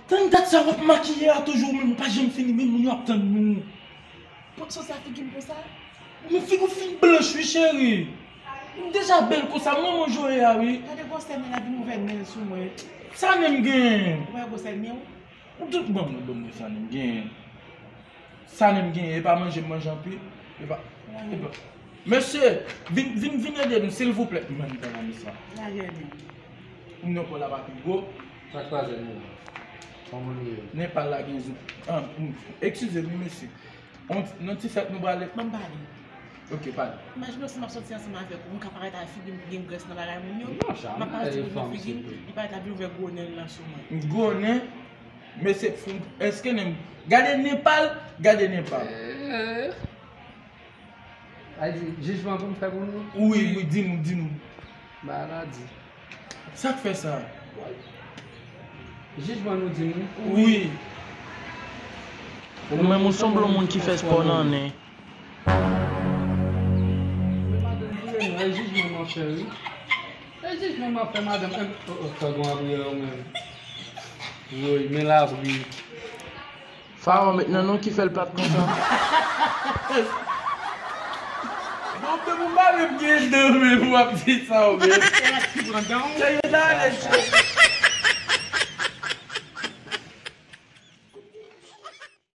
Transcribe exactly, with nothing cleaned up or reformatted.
Tann dat sa w ap makiye a toujou, men ou pa janm fini, men moun yo ap tann nou. Pot sòs la figi m konsa? Men figi w fin blanch wi cheri. M deja bèl konsa, m renmen jan w ye a wi. Gade gwosè men la vin ouvè nen l sou mwen. Sa nen m genyen? Ou wè gwosè nen w? Ou tout ban mwen, ban mwen sa nen m genyen. Sa nen m genyen, e pa manje m manje anpil. E pa, e pa. Mesye, vin, vin, vin ede nou, silvouplè. Mwen, mezanmi, sa. Lage nen. Moun nan kò la pa pi gwo. Sa k pase, nen? Kòman nou ye? Nen pa l la gen zo. Ah, hmm. Eskize m, wi, mesye. On, nan ti fèt nou prale. Ban m pale. Ok, pale. Imajine w si m ap soti ansanm avèk ou, m ka parèt ak figi m ki gen grès nan bagay moun yo. Non, m ap parèt sou figi m, li parèt la vin ouvè gwo nen l lan sou mwen. Gwo nen? Mesye, fou, èske nen, gade nen pa l, gade nen pa l. Eh. Ay di, jijman pou m fè pou nou? Wi, wi, di nou, di nou. Maladi. Sa k fè sa? Jijman nou di nou? Wi. Ou menm ou sanble yon moun ki fè spò nan nen. Men madanm, di nou, e jijman m ap fè, wi. E jijman m ap fè, madanm. E, oh, oh, sa gon abri a ou menm. Woy, men labri. Fawa met nan non ki fè l plat konsa. Bon, men pou m pa menm gen dan men pou w ap di sa ou menm. Elastik pran dan w. Cheri, sa ale, cheri.